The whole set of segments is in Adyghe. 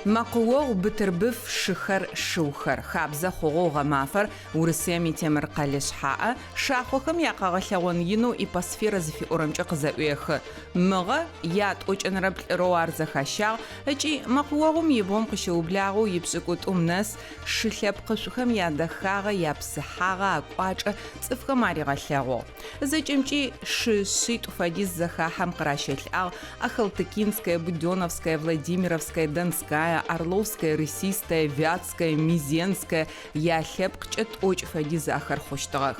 Мэкъуогъу Бытырбыф шыхэр, шыухэр. Хабзэ хъугъэу гъэмафэр Урысыем итемыр къэлэ шъхьаӏэ шахъохэм якъэгъэлъэгъон инэу Иппосфера зыфиӏорэмкӏэ къызэӏуехы. Мыгъэ ятӏокӏэнэрэ плӏырэу ар зэхащагъ ыкӏи мэкъуогъум ибгъум къыщыублагъэу ипшӏыкӏутӏум нэс шы лъэпкъышӏухэм ядэхагъэ, япсыхьагъэ, акӏуачӏэ цӏыфхэм аригъэлъэгъугъ. Зэкӏэмкӏи шы шъитӏу фэдиз зэхахьэм къыращэлӏагъ, Ахалтекинская, Буденновская, Владимировская, Донская, Орловская, Рысистая, Вятская, Мезенская ялъэпкъкӏэ тӏокӏ фэдиз ахэр хъущтыгъэх.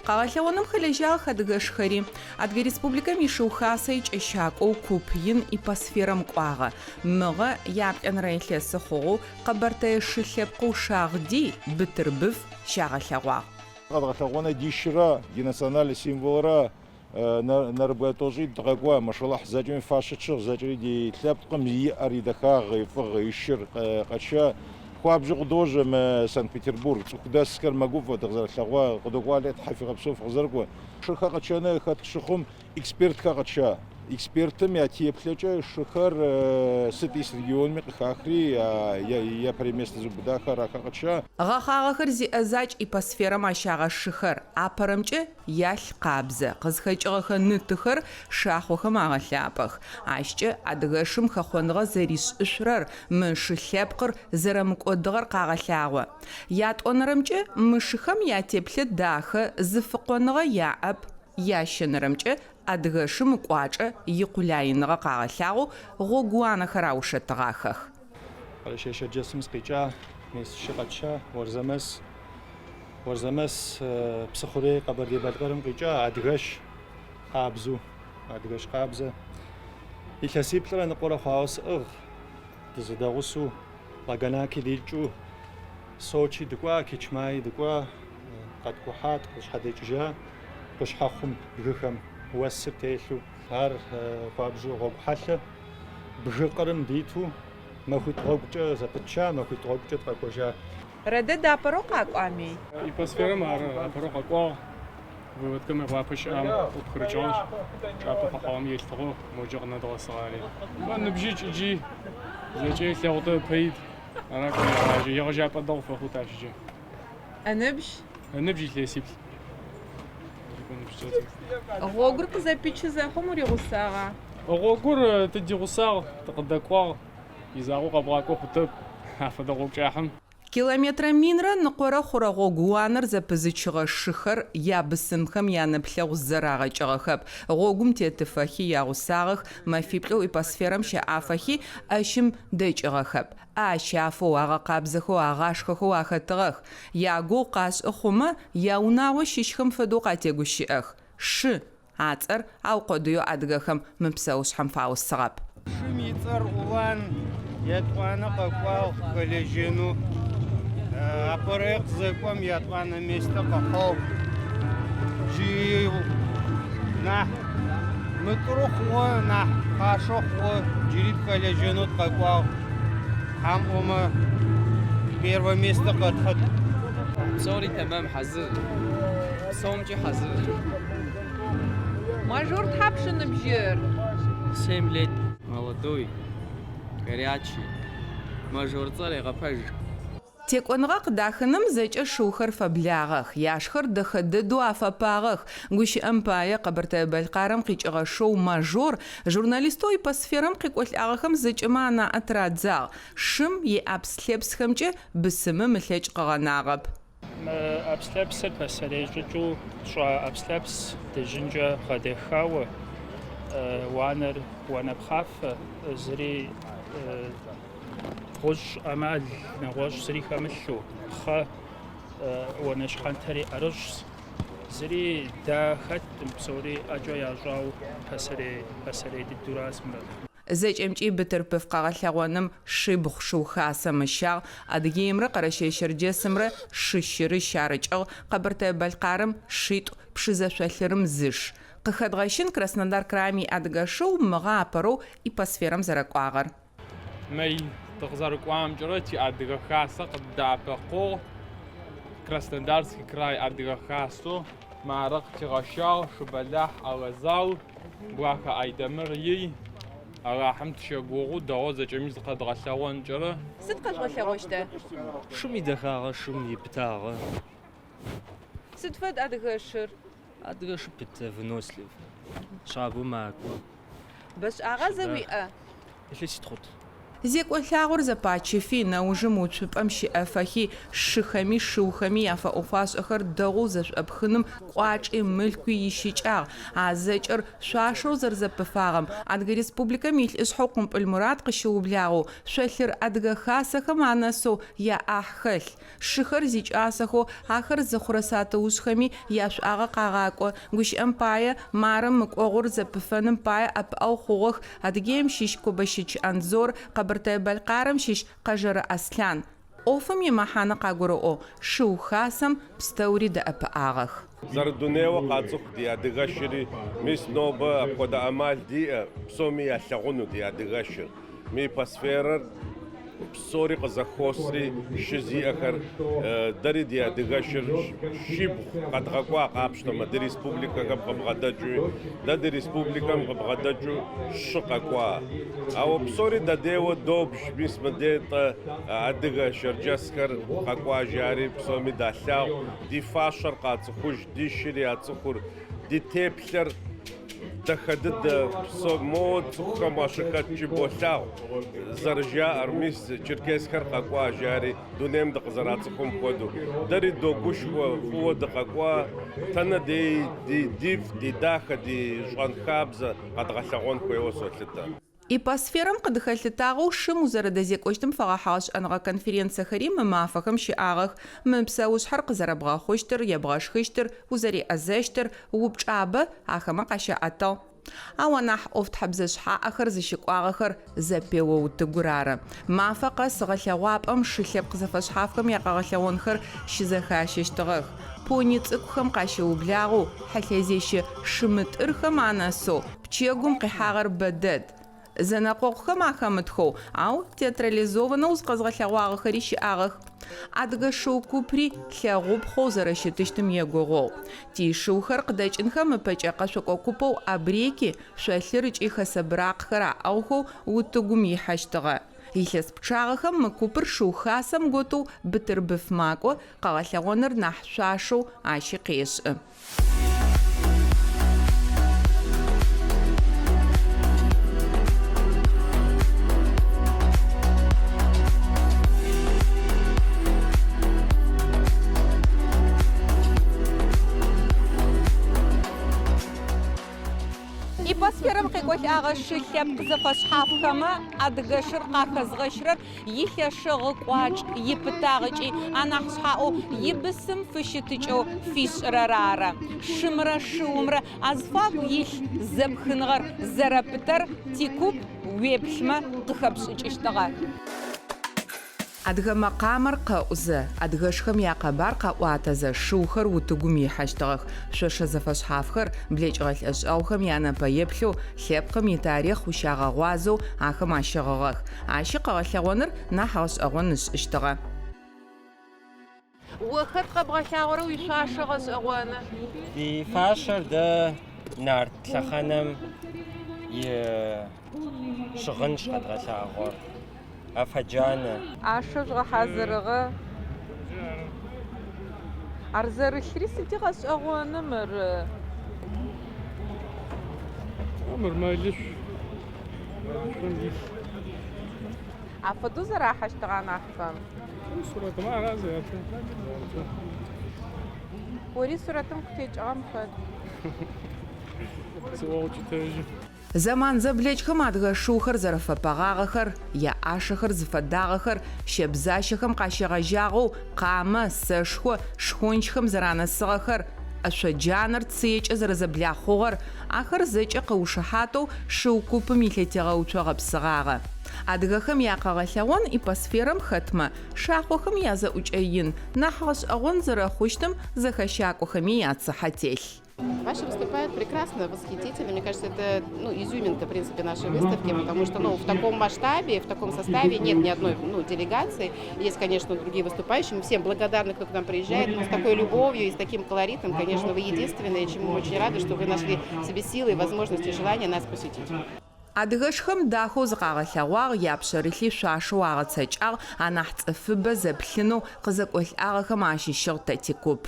Къэгъэлъэгъоным хэлэжьагъэх адыгэшхэри. Адыгэ Республикэм и Шыу Хасэ икӏэщакӏоу куп ин Иппосферэм кӏуагъэ. Мыгъэ яплӏэнэрэ илъэсы хъугъэу къэбэртэе шы лъэпкъэу Шагъдий, Бытырбыф, щагъэлъэгъуагъ. Къэдгъэлъэгъонэ дишрэ, ди национальнэ символрэ нэрыбгэ тӏощӏитӏ дгъэкӏуа, машаллахь, зэкӏэми фащэ тщыгъ, зэкӏэри ди лъэпкъым иӏэр, и дахагъ, и фӏыгъ, и шыр къэтша. Хуабжьу къыдожьэ мы Санкт-Петербург. Цӏыху дэсхэр мэгуфӏэ, дыкъызэрылъэгъуа, къыдокӏуалӏэ, Тхьэ фигъэпсэу фыкъызэрыкӏуэ. Шыхэр къэтшэну хэтх щыхъум экспертхэр къэтша. Экспертым я теплъэкӏэ шыхэр сыт ис регионми къыхахри, япэрей место зыубыдахэр ахэр къэтша. Гъэхъагъэхэр зиӏэ закӏ Иппосферэм ащагъэ шыхэр, апэрэмкӏэ ялъ къабзэ, къызхэкӏыгъэхэ ны-тыхэр шахъохэм агъэлъапӏэх. Ащкӏэ адыгэшым хэхъоныгъэ зэришӏышъурэр, мы шы лъэпкъыр зэрэмыкӏодыгъэр къагъэлъагъо. Ятӏонэрэмкӏэ, мы шыхэм ятеплъэ дахэ, зы фыкъоныгъэ яӏэп, ящэнэрэмкӏэ, Адыгэшым ыкӏуачӏэ икъулаиныгъэ къагъэлъагъоу гъогууанэхэр аушэтыгъахэх. Къэрэшей-Шэрджэсым сыкъикӏа, мес шы къэтша, Орзэмэс. Орзэмэс Псыхъурей Къэбэрдей-Балъкъэрым къикӏа, адыгэш къабзэу, адыгэш къабзэ. Илъэсиплӏрэ ныкъуэрэ хъуауэ сӏыгъ, дызэдэгъусэу, Лагонаки дикӏыу, Сочи дыкӏуа, Кичмаи дыкӏуа, къэткӏухьа, дыкъыщхьэдэкӏыжа. Къущхьэхъум, бгыхэм уэсыр телъу. Ар хуабжьу гъуэгу хьэлъэ. Бгы къырым диту махуитӏ гъуэгукӏэ зэпытча, махуитӏ гъуэгукӏэ дыкъэкӏуэжа. Рэдэд апэрэу къакӏуами? Иппосферэм ар апэрэу къэкӏуагъ. Выводкэ Мыекъуапэ щыӏэм ӏупхырыкӏыгъэшъ, чӏапӏэ фэхъугъэм елъытыгъэу моджэ къынэдгъэсыгъари. Ныбжьыкӏ иджи зэкӏэ ылъэгъутэ ыпэ ит. Ара кӏон егъажьэ. Егъэжьапӏэ дэгъу фэхъут ащкӏэ. Ыныбжь? Ыныбжь илъэсиплӏ. Гъогур къызэпичы зэхъум уригъусагъа? Гъогур тыдигъусагъ, тыкъыдэкӏуагъ. Изакъоу къэбгъакӏо хъутэп афэдэ гъогу кӏахьым. Километрэ минрэ ныкъорэ хъурэ гъогууанэр зэпызычыгъэ шыхэр ябысымхэм янэплъэгъу зэ рагъэкӏыгъэхэп. Гъогум тетыфэхи ягъусагъэх, мэфиплӏэу иппосферэм щэӏафэхи ӏэщым дэкӏыгъэхэп. ӏэ ащафэу, агъэкъабзэхэу, агъашхэхэу ахэтыгъэх. Ягугъу къашӏы хъумэ, яунагъо щыщхэм фэдэу къатегущыӏэх. Шы, а цӏэр аукъодыеу адыгэхэм мы псэушъхьэм фаусыгъэп. Шым и цӏэр Улан, етӏуанэ къэкӏуагъ хэлэжьэнэу. Апэрэ къызэкӏом ятӏуанэ местэ къыхьыгъ. Джы нахь мытӏыру хъугъэ, нахь пхъашэ хъугъэ, джыри тхэлэжьэнэу тыкъэкӏуагъ. Тхьам ӏомэ, первое место къэтхьыт. Псори тэмэм хьэзыр, псомкӏи хьэзыр. Мажор тхьапш ыныбжьыр? 7 лет. Молодой, горячий. Мажор цӏэр егъэпэж. Текӏоныгъэ къыдахыным зэкӏэ шыухэр фэблагъэх, яшхэр дэхэ дэдэу афэпагъэх. Гущыӏэм пае, Къэбэртэе-Бэлъкъарым къикӏыгъэ шэу Мажор журналистэу Иппосферэм къекӏолӏагъэхэм зэкӏэмэ анаӏэ тырадзагъ. Шым иӏэпс-лъэпсхэмкӏэ бысымым ылъэкӏ къыгъэнагъэп. Мы ӏэпслъэпсыр пасэрей щӏыкӏэу тщӏа ӏэпслъэпс дыжьынкӏэ гъэдэхауэ, уанэр уанэ пхъафэ, зыри Гъущӏ ӏэмал нэгъуэщӏ зыри хэмылъу, пхъэ уанэ щхьэнтэри ӏэрыщӏщ. Зыри да хэткъым, псори ӏэкӏэ ящӏауэ пасэрей, пасэрей дыдэуращ мыр. Зэкӏэмкӏи Бытырбыф къэгъэлъэгъоным шибгъу шыу хасэм ыщагъ, Адыгеимрэ Къэрэщэе-Щэрджэсымрэ шы щырыщ арыкӏыгъ, Къэбэртэе-Бэлъкъарым шитӏу, Пшызэ шъолъырым зыш. Къыхэдгъэщын Краснодар краим иадыгэ шыу мыгъэ апэрэу Иппосферэм зэрэкӏуагъэр. Мэй тыкъызэрыкӏуамкӏэрэ ти Адыгэ Хасэ къыддэӏэпэкъугъ. Краснодарский край Адыгэ Хасэу мары къытигъэщагъ Шыбэлахь Алэзал, Гуахэ Айдэмыр ий. Алахьым тыщэгугъу, дэгъоу зэкӏэми зыкъэдгъэлъэгъонкӏэрэ. Сыд къэжъугъэлъэгъощта? Шым идэхагъэ, шым ипытагъэ. Сыд фэд адыгэшыр? Адыгэшыр пытэ, вынослив. Шъабэу макӏо. Бэшӏагъа зыуиӏэ? Илъэситӏу хъут. Зекӏо лъагъор зэпачыфи, нэужым уцупӏэм щыӏэфэхи, шыхэми шыухэми яфэӏо-фашӏэхэр дэгъоу зэшӏопхыным кӏуачӏи мылъкуи ищыкӏагъ. А зэкӏэр шъуашэу зэрэзэпыфагъэм Адыгэ Республикэм и Лӏышъхьэу Къумпӏыл Мурат къыщыублагъэу шъолъыр Адыгэ Хасэхэм анэсэу яӏахь хэлъ. Шыхэр зикӏасэхэу ахэр зыхъурэ сатыушӏхэми яшӏуагъэ къагъакӏо. Гущыӏэм пае, мары мы кӏогъур зэпыфэным пае ӏэпыӏэгъу хъугъэх Адыгеим щыщ Кобэщыч Андзор, Къэбэртэе-Бэлъкъарым щыщ Къэжэрэ Аслъан. ӏофым имэхьанэ къагурыӏоу Шыу Хасэм пстэури дэӏэпыӏагъэх. Зэрыдунейуэ къацӏыху ди адыгэшыри, мис нобэ апхуэдэ ӏэмал диӏэ, псоми ялъагъуну ди адыгэшыр. Мы иппосферэр псори къызэхуосри, шы зиӏэхэр, дэри ди адыгэшыр шибгъу къэдгъэкӏуа къапщтэмэ, ди республикэхэм къыбгъэдэкӏыуи, дэ ди республикэм къыбгъэдэкӏыу щы къэкӏуа. Ауэ псори дадейуэ добж, мис мыдей-тӏэ адыгэ шэрджэсхэр къэкӏуа жари псоми далъагъу, ди фащэр къацӏыхуж, ди шыр яцӏыхур, ди теплъэр Дахэ дыдэ псо моуэ цӏыхухэм уащыхэткӏи болъагъу, зэрыжаӏэр, мис черкесхэр къэкӏуа жари, дунейм дыкъызэрацӏыхум хуэдэу. Дэри догушхуэ, фӏыуэ дыкъэкӏуа, тэнэ дей дифӏ, ди дахэ, ди щӏэнхабзэ къэдгъэлъэгъуэн хуейуэ солъытэ. Иппосферэм къыдыхэлъытагъэу шым узэрэдэзекӏощтым фэгъэхьыгъэ шӏэныгъэ конференциехэри мы мафэхэм щыӏагъэх. Мы псэушъхьэр къызэрэбгъэхъущтыр, ебгъэшхыщтыр, узэреӏэзэщтыр, упчӏабэ ахэмэ къащаӏэтыгъ. Ау анахь ӏофтхьэбзэ шъхьаӏэхэр зыщыкӏуагъэхэр зэпео утыгур ары. Мафэ къэс гъэлъэгъуапӏэм шы лъэпкъ зэфэшъхьафхэм якъэгъэлъэгъонхэр щызэхащэщтыгъэх. Пони цӏыкӏухэм къащыублагъэу хьылъэзещэ шы мытӏырхэм анэсэу Пчэгум къихьагъэр бэдэд. Зэнэкъокъухэм ахэмытхэу, ау театрализованнэу зыкъэзгъэлъэгъуагъэхэри щыӏагъэх. Адыгэ шыу купри лъэгъупхъэу зэрэщытыщтым егугъугъ. Тишыухэр къыдэкӏынхэм ыпэкӏэ къэшъокӏо купэу Абреки, шъолъыр ыкӏи хэсэ быракъхэр аӏыгъхэу утыгум ихьэщтыгъэ. Илъэс пчъагъэхэм мы купыр Шыу Хасэм готэу Бытырбыф макӏо, къэгъэлъэгъоныр нахь шъуашэу ащи къешӏы. Иппосферэм къекӏолӏагъэ шы лъэпкъ зэфэшъхьафхэмэ адыгэшыр къахэзгъэщырэр Илъэшыгъ, ыкӏуачӏ, ипытагъ ыкӏи, анахь шъхьаӏэу, ибысым фыщытыкӏэу фишӏырэр ары. Шымрэ шыумрэ азыфагу илъ зэпхыныгъэр зэрэпытэр тикуп уеплъмэ къыхэпшӏыкӏыщтыгъэ. Адыгэ мэкъамэр къэӏузэ, адыгэшхэм якъэбар къаӏуатэзэ шыухэр утыгум ихьэщтыгъэх. Шъошэ зэфэшъхьафхэр, блэкӏыгъэ лӏэшӏэгъухэм янэпэеплъэу, лъэпкъым итарихъ ущагъэгъуазэу ахэм ащыгъыгъэх. Ащи къэгъэлъэгъоныр нахь гъэшӏэгъон ышӏыщтыгъэ. О хэт къэбгъэлъагъорэ уишъуашэ гъэшӏэгъоны? Ди фащэр дэ нарт лъэхъэнэм и щыгъынщ къэдгъэлъагъуэр. Афэ джанэ. ӏашэ жъугъэхьазырыгъэ. Ар зэрылъри сыди гъэшӏэгъоны мыр. Мыр мэлышъу. Мэлышъум илъ. Афэдэу зэрахьэщтыгъа нахьыпэм? Сурэтмэ ара зэрэты. Ори сурэтым къытекӏыгъэм фэд. Сыоукӏытэжьы. Зэман зэблэкӏхэм адыгэ шыухэр зэрэфэпэгъагъэхэр, яӏашэхэр зыфэдагъэхэр, щэбзащэхэм къащегъэжьагъэу къамэ, сэшхо, шхончхэм зэранэсыгъэхэр, ӏэшъоджанэр цыекӏэ зэрэзэблахъугъэр, ахэр зэкӏэ къыушыхьатэу шыу купым илъэтегъэуцо гъэпсыгъагъэ. Адыгэхэм якъэгъэлъэгъон иппосферэм хэтмэ, шахъохэм язэӏукӏэ ин нахь гъэшӏэгъон зэрэхъущтым зэхэщакӏохэми яцыхьэ телъ. Ваши выступают прекрасно, восхитительно. Мне кажется, это ну, изюминка, в принципе, нашей выставки, потому что ну, в таком масштабе, в таком составе нет ни одной ну, делегации. Есть, конечно, другие выступающие. Мы всем благодарны, кто к нам приезжает, но с такой любовью и с таким колоритом, конечно, вы единственные, чему мы очень рады, что вы нашли в себе силы, возможности и желание нас посетить. Адыгэшхэм дахэу зыкъагъэлъэгъуагъ, япшъэрылъи шъуашэу агъэцэкӏагъ, анахь цӏыфыбэ зэплъынэу къызэкӏолӏагъэхэм ащыщыгъ тэ тикуп.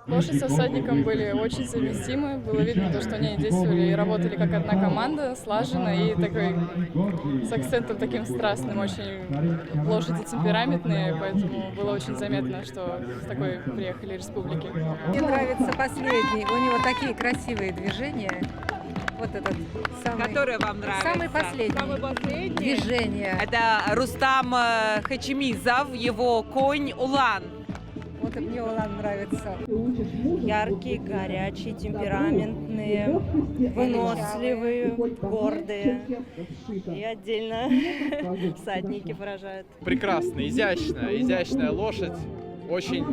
Лошадь со всадником были очень совместимы. Было видно то, что они действовали и работали как одна команда, слаженно и такой с акцентом таким страстным. Очень лошади темпераментные, поэтому было очень заметно, что с такой приехали республики. Мне нравится последний. У него такие красивые движения. Вот этот самый. Который вам нравится? Самый последний. Самый последний? Движение. Это Рустам Хачимизов, его конь Улан. Вот мне Улан нравится. Яркие, горячие, темпераментные, выносливые, гордые. И отдельно всадники поражают. Прекрасно, изящная, изящная лошадь. Очень,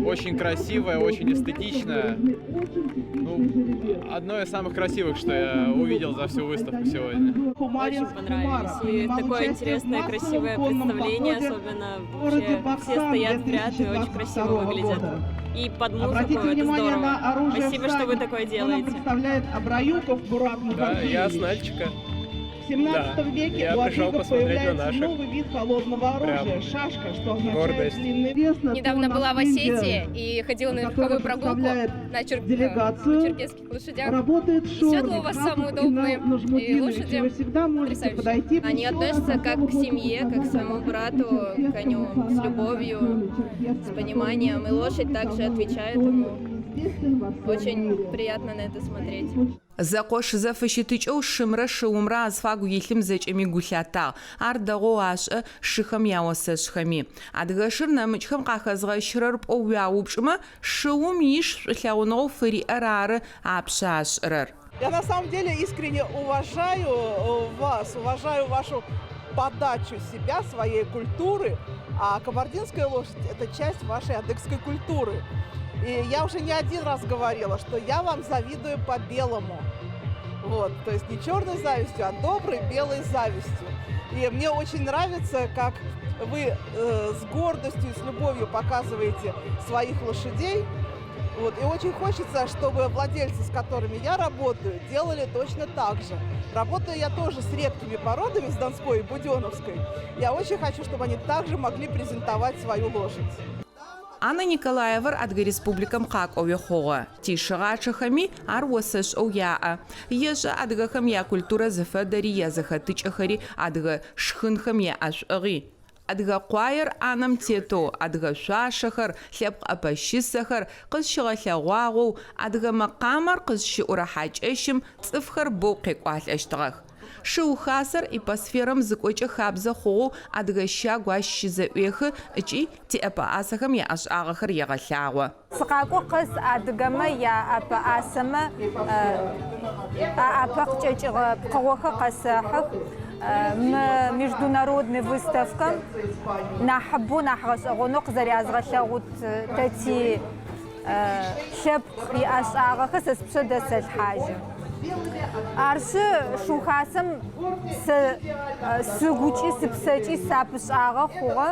очень красивая, очень эстетичная. Ну, одно из самых красивых, что я увидел за всю выставку сегодня. Очень понравились. И такое интересное, красивое представление, особенно вообще все стоят в ряд и очень красиво выглядят. И под музыку это здорово. Спасибо, что вы такое делаете. Да, я с Нальчика. В 17 Да, веке я у пришел адыгов посмотреть на появляется наших. новый вид холодного оружия Прям – шашка, что означает гордость. длинный Недавно была в Осетии и ходила на верховую прогулку делегацию на черкесских лошадях. Работает И седла у шорник, вас Хасов самые удобные, Инал и Нажмудинович. лошади Вы всегда можете потрясающие. подойти. Они относятся как к семье, как к своему брату, к коню, с любовью, с пониманием. И лошадь также отвечает ему. Очень приятно на это смотреть. Зэкъош зэфыщытыкӏэу шымрэ шыумрэ азфагу илъым зэкӏэми гу лъатагъ. Ар дэгъоу ашӏэ шыхэм яосэшӏхэми. Адыгэшыр нэмыкӏхэм къахэзгъэщырэр пӏоу уяупчӏымэ, шыум иш шӏулъэгъуныгъэу фыриӏэр ары апшъэ ашӏырэр. Я на самом деле искренне уважаю вас, уважаю вашу подачу себя, своей культуры. А кабардинская лошадь – это часть вашей адыгской культуры. И я уже не один раз говорила, что я вам завидую по-белому. Вот, то есть не черной завистью, а доброй белой завистью. И мне очень нравится, как вы с гордостью и с любовью показываете своих лошадей. Вот, и очень хочется, чтобы владельцы, с которыми я работаю, делали точно так же. Работаю я тоже с редкими породами, с Донской и Буденовской. Я очень хочу, чтобы они также могли презентовать свою лошадь. Анна Николаевар Адыгэ Республикэм къакӏоуи хъугъэ. Тишыгъачъэхэми ар осэшӏэу яӏэ. Ешӏэ адыгэхэм якультурэ зыфэдэри, язэхэтыкӏэхэри, адыгэ шхынхэм яӏэшӏугъи. Адыгэ къуаер ӏанэм тетэу, адыгэ шъуашэхэр, лъэпкъ ӏэпэщысэхэр къызщыгъэлъэгъуагъэу, адыгэ мэкъамэр къызщыӏурэ хьакӏэщым цӏыфхэр бэу къекӏуалӏэщтыгъэх. Шыу хасэр иппосферэм зыкӏокӏэ хабзэ хъугъэу адыгэ щагу ащ щызэӏуехы ыкӏи тиӏэпэӏасэхэм яӏэшӏагъэхэр егъэлъагъо. Сыкъакӏо къэс адыгэмэ яӏэпэӏасэмэ аӏапэ къыкӏэкӏыгъэ пкъыгъохэр къэсэхьых. Мы международный выставкэм нахьыбэу, нахь гъэшӏэгъонэу къызэрязгъэлъэгъут тэ ти лъэпкъ иӏэшӏагъэхэр сэ спшъэ дэсэлъхьажьы. Арышъы, Шыу Хасэм сэ сыгукӏи сыпсэкӏи сапышӏагъэ хъугъэ.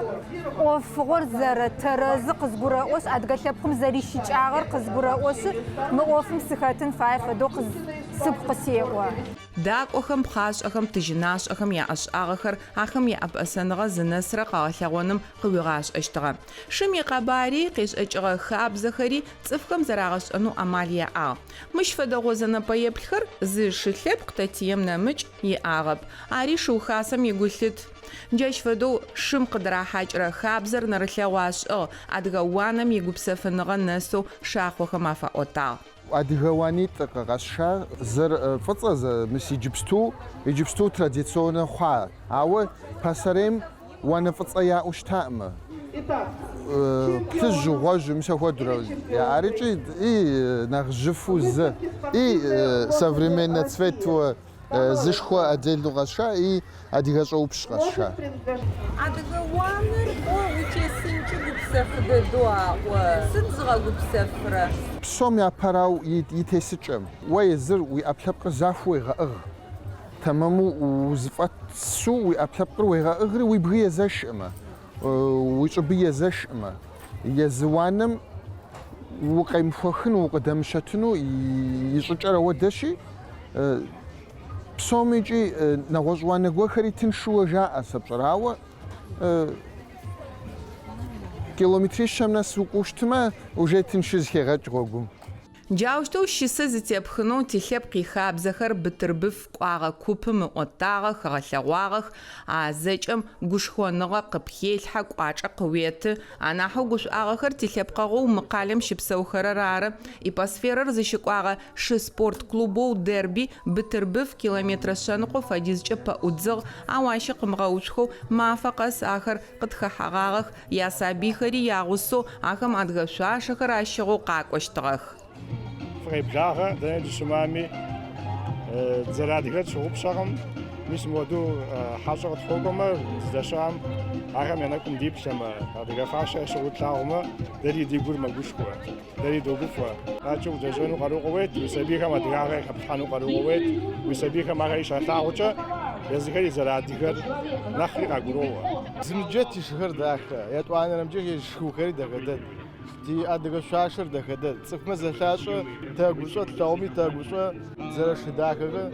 ӏофыгъор зэрэтэрэзыр къызгурэӏошъ, адыгэ лъэпкъым зэрищыкӏагъэр къызгурэӏошъы, мы ӏофым сыхэтын фае фэдэу сыгу къысеӏо. Дакӏохэм, пхъашӏэхэм, тыжьынашӏэхэм яӏэшӏагъэхэр ахэм яӏэпэӏэсэныгъэ зынэсырэ къэгъэлъэгъоным къыуигъашӏэщтыгъэ. Шым икъэбари, къешӏэкӏыгъэ хабзэхэри цӏыфхэм зэрагъэшӏэнэу амал яӏагъ. Мыщ фэдэ гъозэ нэпэеплъхэр зы шы лъэпкъ тэтием нэмыкӏ иӏагъэп. Ари Шыу Хасэм игулъыт. Джащ фэдэу шым къыдырахьакӏырэ хабзэр нэрылъэгъу ашӏыгъ, адыгэ уанэм игупсэфыныгъэ нэсэу шахъохэм афаӏотагъ. Адыгэ уанитӏ къэсша, зыр фӏыцӏэ, зы мис иджыпсту, иджыпсту традиционнэ хъуа, ауэ пасэрейм уанэ фӏыцӏэ яӏэу щытаӏымэ. Плъыжьу, гъуэжьу, мис ахуэдурэ яӏар икӏи и нэхъ жьыфу зы, и современнэ цвету зышхуэ отдельно къэсша, и адыгэ щӏэупщ къэсша. Адыгэ уанэр кӏо утесынкӏи гупсэфы дэдэу аӏо. Сыд зыгъэгупсэфырэ? Псом япэрау и тесыкӏэм, уэ езыр уи ӏэпкълъэпкъыр захуэу уегъэӏыгъ. Тэмэму узыфӏэсу уи ӏэпкълъэпкъыр уегъэӏыгъри уи бгы езэшӏымэ, уи щӏыбы езэшӏымэ. Езы уанэм укъемыхуэхыну, укъыдэмыщэтыну и щӏыкӏэр ауэдэщи. Псоми икӏи нэгъуэщӏ уанэ гуэрхэри тыншууэ жаӏэ, сэ пщӏэрэ, ауэ километрищэм нэс укӏуэу щытмэ, уже тыншыр зыхегъэкӏ гъуэгум. Джаущтэу щысэ зытепхынэу тилъэпкъ ихабзэхэр Бытырбыф кӏуагъэ купым ыӏотагъэх, ыгъэлъэгъуагъэх, а зэкӏэм гушхоныгъэ къыпхелъхьэ, кӏуачӏэ къыуеты. Анахьэу гушӏуагъэхэр тилъэпкъэгъоу мы къалэм щыпсэухэрэр ары. Иппосферэр зыщыкӏуагъэ шы спорт клубэу Дерби Бытырбыф километрэ шъэныкъо фэдизкӏэ пэӏудзыгъ, ау ащи къымыгъэуцухэу мафэ къэс ахэр къытхэхьэгъагъэх, ясабыйхэри ягъусэу ахэм адыгэ шъуашэхэр ащыгъэу къакӏощтыгъэх. Фыкъеблагъэ, дэнэ дыщымыӏэми, дызэрыадыгэр тщыгъупщэкъым. Мис мыуэдэу хьэщӏэ къытхуэкӏуэмэ, дыздэщыӏэм, ахэм я нэкӏум диплъэмэ, адыгэ фащэ ящыгъыу тлъагъумэ, дэри ди гур мэгушхуэ. Дэри догуфӏэ. Адэкӏэ улэжьэну къару къыует, уи сабийхэм адыгагъэ яхэплъхьэну къару къыует, уи сабийхэм ахэри щалъагъукӏэ, езыхэри зэрыадыгэр нэхъри къагуроӏуэ. Зымкӏэ тишыхэр дахэ, етӏуанэрэмкӏэ ежь шыухэри дэхэ дэд. Ти адыгэ шъуашэр дэхэ дэд. Цӏыфмэ зэлъашӏэ, тэгушӏо, тлъэгъуми тэгушӏо, зэрэшы дахэхэр,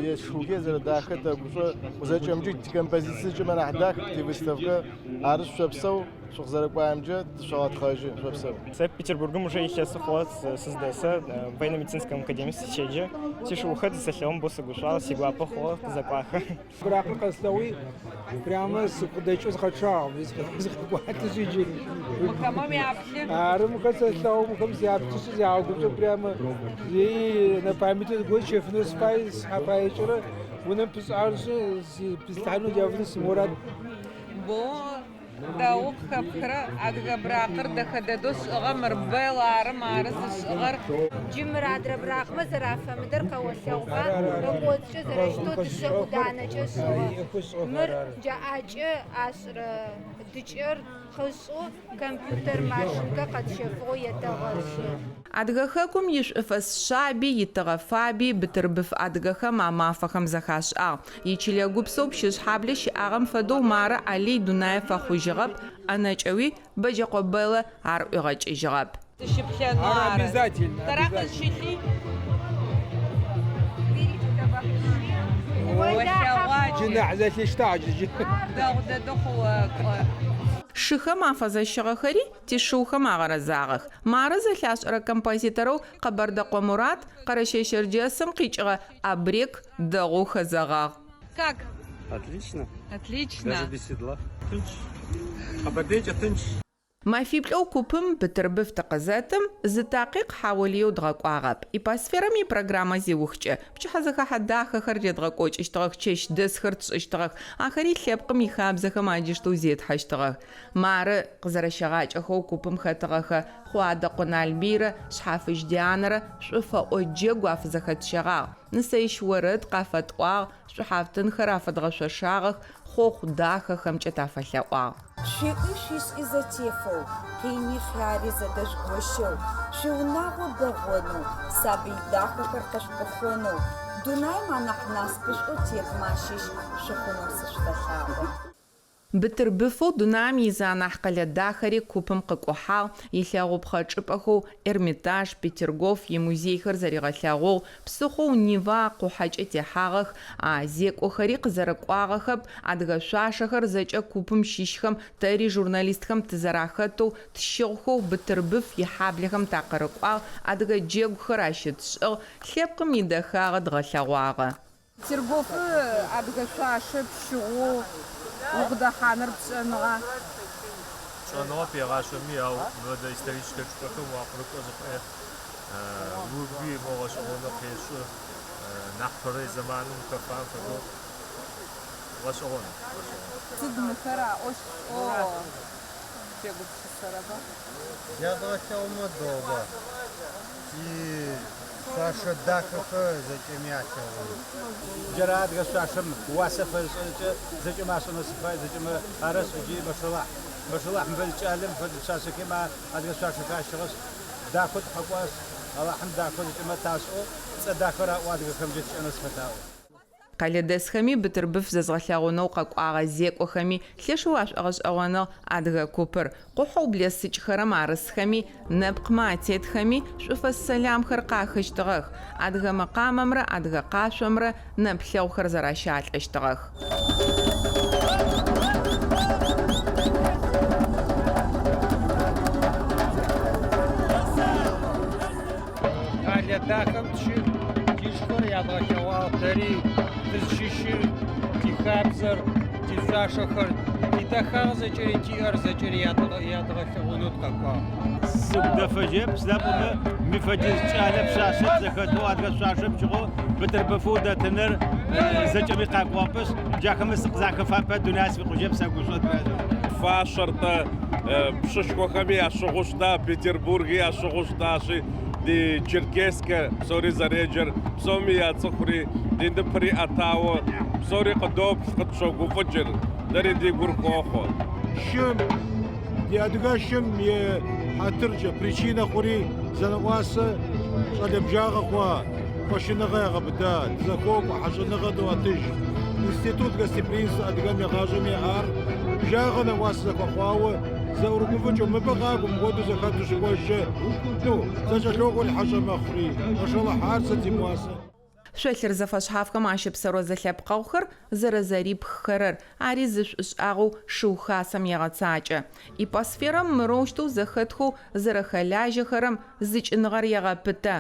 ежь шыухэр зэрэдахэр тэгушӏо. Зэкӏэмкӏи тикомпозицие зэкӏэмэ анахь дах, тивыставкэ. Арышъ, шъопсэу. Шъукъызэрэкӏуагъэмкӏэ тышъогъэтхъэжьы, шъопсэу. Сэ Петербургым уже илъэсы хъугъэ сыздэсыр, военно-медицинскэм академием сыщеджэ. Сишыухэр зысэлъэгъум боу сыгушӏуагъ, сигуапэ хъугъэ къызэкӏуахэ. Быракъыр къэслъэгъуи, прямо сыгу къыдэкӏэу сыкъэчъагъ, сыкъэкӏуатэшъ иджы. Мыхэмэ уяплъы? Ары, мыхэр сэлъэгъу, мыхэм сяплъышъ, сягъэгушӏо прямо. Ей, на память зыгорэ сщэфынэу сыфай, сшъхьэ паекӏэрэ унэм пысшӏагъэшъ, пыслъхьанэу джафынэу симурад. Бо Дэгъоу къыхэпхырэ адыгэ быракъыр дэхэ дэдэу шӏыгъэ, мыр Белл ары, мары зышӏыгъэр. Джы мыр адрэ быракъмэ зэрафэмыдэр къэолъэгъуба, ыкӏоцӏкӏэ зэрэщытэу дышъэ ӏуданэкӏэ шӏыгъэ. Мыр джа ӏакӏэ ашӏырэ дыкӏэр къышӏэу компьютер машинкэ къэтщэфыгъэу етэгъэшӏы. Адыгэ хэкум ишӏуфэс шъаби, итыгъэ фаби Бытырбыф адыгэхэм а мафэхэм зэхашӏагъ. Ичылэ гупсэу Пщыжъхьаблэ щыӏагъэм фэдэу мары Алый дунае фэхъужьыгъэп, ӏэнэкӏэуи Бэджэкъо Бэллэ ар ӏуигъэкӏыжьыгъэп. Тыщыплъэнэу Ар ары. обязательно, Тэра обязательно. къызщылъи? Олъэгъуа Джы джы? нахь зэлъиштагъ джы джы. Дэгъу дэдэу къыокӏо. Шыхэм афэзэщыгъэхэри тишыухэм агъэрэзагъэх. Мары зэлъашӏэрэ композиторэу Къэбэрдэкъо Мурат Къэрэщэй-Щэрджэсым къикӏыгъэ Абрек дэгъоу хэзэгъагъ. Как? Отлично. Отлично. Даже без седла. Тынч. Къэбэрдейкӏэ тынч. Мэфиплӏэу купым Бытырбыф тыкъызэтым, зы такъикъ хьаолыеу дгъэкӏуагъэп. Иппосферэм ипрограммэ зиухкӏэ, пчыхьэзэхэхьэ дахэхэр редгъэкӏокӏыщтыгъэх, чэщдэсхэр тшӏыщтыгъэх, ахэри лъэпкъым ихабзэхэм адиштэу зетхьэщтыгъэх. Мары, къызэрэщэгъакӏэхэу купым хэтыгъэхэ Хъуадэкъо Налбыйрэ Шъхьафыжь Дианэрэ шӏуфэӏо джэгу афызэхэтщэгъагъ, нысэищ орэд къафэтӏуагъ, шӏухьафтынхэр афэдгъэшъошагъэх, хъохъу дахэхэмкӏэ тафэлъэӏуагъ. Шъуиӏуи шъуишӏи зэтефэу, къини хъяри зэдэжъугощэу, шъуиунагъо бэгъонэу, сабый дахэхэр къышъупыхъонэу, дунаим анахь насыпышӏоу тетмэ ащыщ шъухъунэу сышъуфэлъаӏо. Бытырбыфэу дунаим изы анахь къэлэ дахэри купым къыкӏухьагъ, илъэгъупхъэ чӏыпӏэхэу Эрмитаж, Петергоф имузейхэр зэригъэлъэгъугъ, псыхъоу Нева къухьэкӏэ техьагъэх, а зекӏохэри къызэрыкӏуагъэхэп, адыгэ шъуашэхэр зэкӏэ купым щыщхэм, тэри журналистхэм тызэрахэтэу, тщыгъхэу Бытырбыф ихьаблэхэм такъырыкӏуагъ, адыгэ джэгухэр ащытшӏыгъ, лъэпкъым идэхагъэ дгъэлъэгъуагъэ. Петергофы адыгэ шъуашэ пщыгъэу укъыдэхьаныр пшӏэныгъа? Пшӏэныгъэп егъашӏэми, ау мыфэдэ историческэ чӏыпӏэхэм уакъырыкӏо зыхъуӏэ угуи мо гъэшӏэгъонэу къешӏы, нахьпэрэ зэманым ухэфагъэм фэдэу гъэшӏэгъон, гъэшӏэгъон. Сыд мыхэр аӏощт шъуӏоу шъуегупшысэрэба? Ядгъэлъэгъумэ дэгъуба. Ти шъуашэ дахэхэр зэкӏэми алъэгъун. Джары адыгэ шъуашэм уасэ фэзышӏэкӏэ зэкӏэмэ ашӏэнэу сыфай, зэкӏэмэ арэшӏ ыкӏи машалахь. Машалахь, мыфэдэ кӏалэм, мыфэдэ пшъашъэхэм адыгэ шъуашэхэр ащыгъэшъ, дахэу тыкъэкӏуашъ, Алахьым дахэу зэкӏэмэ ташӏэу, цӏэ дахэ раӏоу адыгэхэмкӏэ тщыӏэнэу сыфэлъаӏо. Къэлэдэсхэми Бытырбыф зэзгъэлъэгъунэу къэкӏуагъэ зекӏохэми лъэшэу ашӏогъэшӏэгъоныгъ адыгэ купыр. Къухьэу блэсыкӏхэрэм арысхэми, нэпкъмэ атетхэми шӏуфэс сэламхэр къахыщтыгъэх, адыгэ мэкъамэмрэ адыгэ къашъомрэ нэплъэгъухэр зэращалӏэщтыгъэх. Къэлэ дахэм тыщыӏ, тишхэр ядгъэлъэгъуагъ тэри, тызщыщыр, тихабзэр, тишъуашэхэр, тидэхагъэ зэкӏэри тиӏэр зэкӏэри ядгъэлъэгъунэу тыкъэкӏуагъ. Сыгу дэфэжьэп, сыда пӏомэ мы фэдиз кӏалэ пшъашъэ зэхэтэу адыгэ шъуашэ пщыгъэу Бытырбыфы удэтыныр зэкӏэми къакӏугъэпышъ, джахэмэ сыкъызахэфапэ дунай сфикъужьэп, сэгушӏо. Фащэр-тӏэ пщышхуэхэми ящыгъыу щыта, Петербурги ящыгъыу щытащи, ди черкескэ псори зэреджэр, псоми яцӏыхури, ди ныпри ӏэтауэ, псори къыдоплъ, къытщогуфӏыкӏыр, дэри ди гур хохъуэ. Шым, ди адыгэшым и хьэтыркӏэ причинэ хъури зэнэӏуасэ щӏалэ бжагъэ хъуа, къуэшыныгъэ ягъэбыда, дызэхуокӏуэ, хьэщӏэныгъэ доӏэтыж. Институт гостеприимства адыгэм игъащӏэм яӏар бжагъэ нэӏуасэ зэхуэхъуауэ зэӏурыгуфӏыкӏыу, мыбы къакӏуэ, мыпхуэдэу зэхэту щыкӏуэжкӏэ, ну, зэкӏэлъокӏуэри хьэщӏэ мэхъури, машаллахь, ар сыт зимыуасэ. Шъолъыр зэфэшъхьафхэм ащыпсэурэ зэлъэпкъэгъухэр зэрэзэрипххэрэр, ари зы шӏушӏагъэу Шыу Хасэм егъэцакӏэ. Иппосферэм мырэущтэу зэхэтхэу зэрэхэлажьэхэрэм зыкӏыныгъэр егъэпытэ.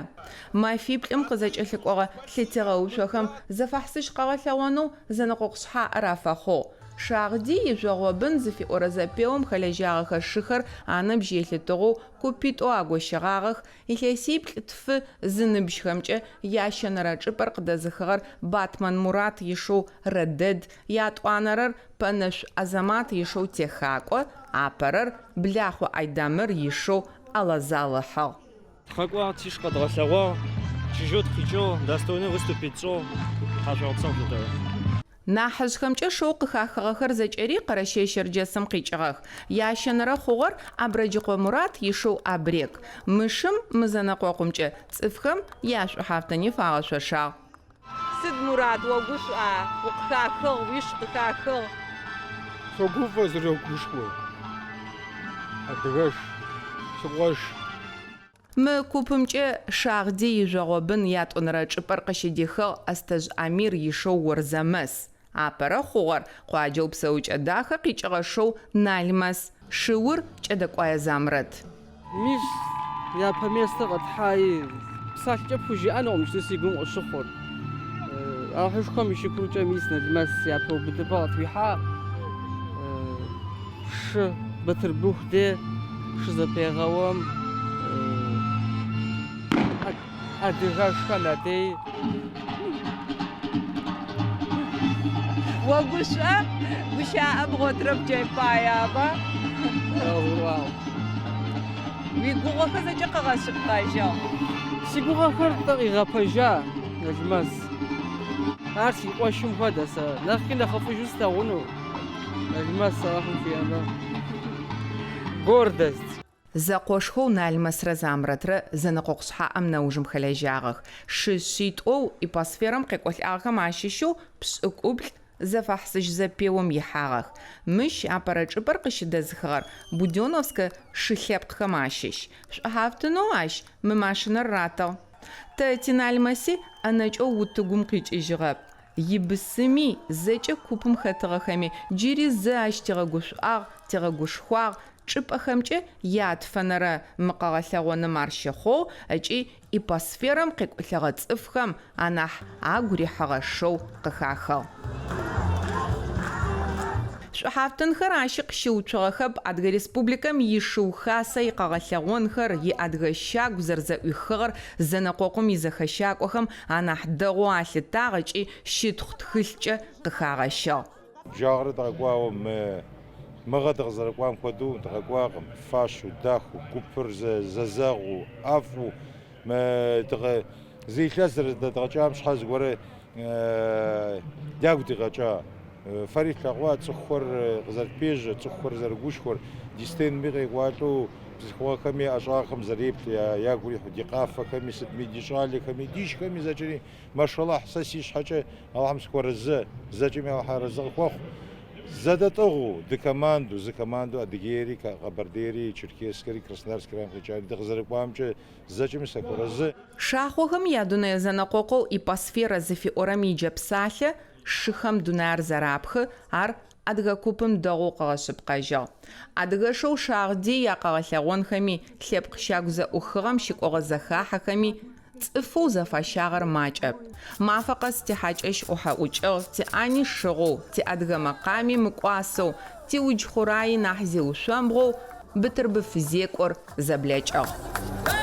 Мэфиплӏым къызэкӏэлъыкӏогъэ лъэтегъэуцохэм зэфэхьысыжь къэгъэлъэгъонэу зэнэкъокъу шъхьаӏэр афэхъугъ. Шагъдий ижъогъобын зыфиӏорэ зэпеом хэлэжьагъэхэ шыхэр аныбжь елъытыгъэу купитӏоу агощыгъагъэх, Илъэсиплӏ-тфы зыныбжьхэмкӏэ ящэнэрэ чӏыпӏэр къыдэзыхыгъэр Батмэн Мурат ишэу Рэдэд, ятӏуанэрэр Пэнэшъу Азэмат ишэу Техакӏо, апэрэр Блахъо Айдамыр ишэу Алазал ыхьыгъ. Тыкъэкӏуагъ, тиш къэдгъэлъэгъуагъ, чыжьэу тыкъикӏыгъ, достойно выступить тшӏыгъ, тхьашъуегъэпсэу шъутэу. Нахьыжъхэмкӏэ шэу къыхахыгъэхэр зэкӏэри Къэрэщэе-Щэрджэсым къикӏыгъэх. Ящэнэрэ хъугъэр Абрэджыкъо Мурат ишэу Абрек. Мы шым мы зэнэкъокъумкӏэ цӏыфхэм яшӏухьафтыни фагъэшъошагъ. Сыд, Мурат, огушӏуа? Укъыхахыгъ, уиш къыхахыгъ. Согуфӏэ, срогушхуэ. Адыгэш, си къуэш. Мы купымкӏэ Шагъдий ижъогъобын ятӏонэрэ чӏыпӏэр къыщыдихыгъ Астэжъ Амир ишэу Орзэмэс. Апэрэ хъугъэр къуаджэу Псэукӏэ Дахэ къикӏыгъэ шэу Налмэс, шыур Кӏэдэкӏуае Замрэт. Мис, япэ местэ къэтхьаи, псалъэкӏэ пхужыӏэнукъым иджыпсту си гум къыщыхъур. Алыхьышхуэм и шыкуркӏэ мис Налмэс япэ убыдыпӏэ къытхуихьа. Шы Бытырбыху де шызэпегъэуэм адыгэшхэм я дей. Огушӏо, гущыӏэ бгъотырэп джай пае, аба? Уигугъэхэр зэкӏэ къыгъэшъыпкъэжьыгъ. Си гугъэхэр тӏэ къигъэпэжа, Налмэс. Ар си къуэшым хуэдэ сэ, нэхъри нэхъыфӏыжу слъагъуну. Налмэс Алыхьым жиӏэмэ. Гордость. Зэкъошхэу Налмэсрэ Замрэтрэ зэнэкъокъу шъхьаӏэм нэужым хэлэжьагъэх. Шы шъитӏоу иппосферэм къекӏолӏагъэхэм ащыщэу пшӏыкӏуплӏ зэфэхьысыжь зэпеом ихьагъэх. Мыщ апэрэ чӏыпӏэр къыщыдэзыхыгъэр Буденновскэ шы лъэпкъхэм ащыщ. Шӏухьафтынэу ащ мы машинэр ратыгъ. Тэ ти Налмэси ӏэнэкӏэу утыгум къикӏыжьыгъэп. Ибысыми, зэкӏэ купым хэтыгъэхэми джыри зэ ащ тигъэгушӏуагъ, тигъэгушхуагъ, чӏыпӏэхэмкӏэ ятфэнэрэ мы къэгъэлъэгъоным ар щыхъугъ ыкӏи иппосферэм къекӏолӏэгъэ цӏыфхэм анахь агу рихьыгъэ шэу къыхахыгъ. Шӏухьафтынхэр ащи къыщыуцугъэхэп, Адыгэ Республикэм и Шыу Хасэ икъэгъэлъэгъонхэр, и Адыгэ щагу зэрэзэӏуихыгъэр зэнэкъокъум изэхэщакӏохэм анахь дэгъоу алъытагъ ыкӏи щытхъу тхылъкӏэ къыхагъэщыгъ. Бжагъэрэ дыкъэкӏуауэ мы мыгъэ дыкъызэрыкӏуам хуэдэу дыкъэкӏуакъым. Фащэу, дахэу, гупыр зэзэгъыу, ӏэфӏу мы дыкъэ зы илъэс зэрыдэдгъэкӏам щхьэ зыгуэрэ ягу дигъэкӏа. Фэри флъэгъуа цӏыхухэр къызэрытпежьэр, цӏыхухэр зэрыгушхуэр, ди стендми къекӏуалӏэу бзылъхугъэхэми я ӏэщӏагъэхэм зэреплъ, ягу ирихьу, ди къафэхэми сытми, ди щӏалэхэми, дишхэми зэкӏэри, машаллахь, сэ си щхьэкӏэ Алыхьым сыхуэарэзы, зэкӏэми Алыхьыр арэзы къыхуэхъу. Зэдэтӏыгъыу, ды команду, зы команду Адыгейри, Къэбэрдейри, Черкесскэри, Краснодарский крайм къикӏари дыкъызэрыкӏуамкӏэ зэкӏэми сахуэарэзы. Шахъохэм ядунэе зэнэкъокъоу Иппосфера зыфиӏорэм иджэпсалъэ шыхэм дунаир зэрапхы, ар адыгэ купым дэгъоу къыгъэшъыпкъэжьыгъ. Адыгэшэу Шагъдий якъэгъэлъэгъонхэми, лъэпкъ щагу зэӏухыгъэм щыкӏогъэ зэхахьэхэми цӏыфэу зэфащагъэр макӏэп. Мафэ къэс тихьакӏэщ ӏухьэ-ӏукӏыгъ, тиӏани шыгъэу, тиадыгэ мэкъами мыкӏуасэу, тиудж хъураи нахь зиушъомбгъоу Бытырбыф зекӏор зэблэкӏыгъ.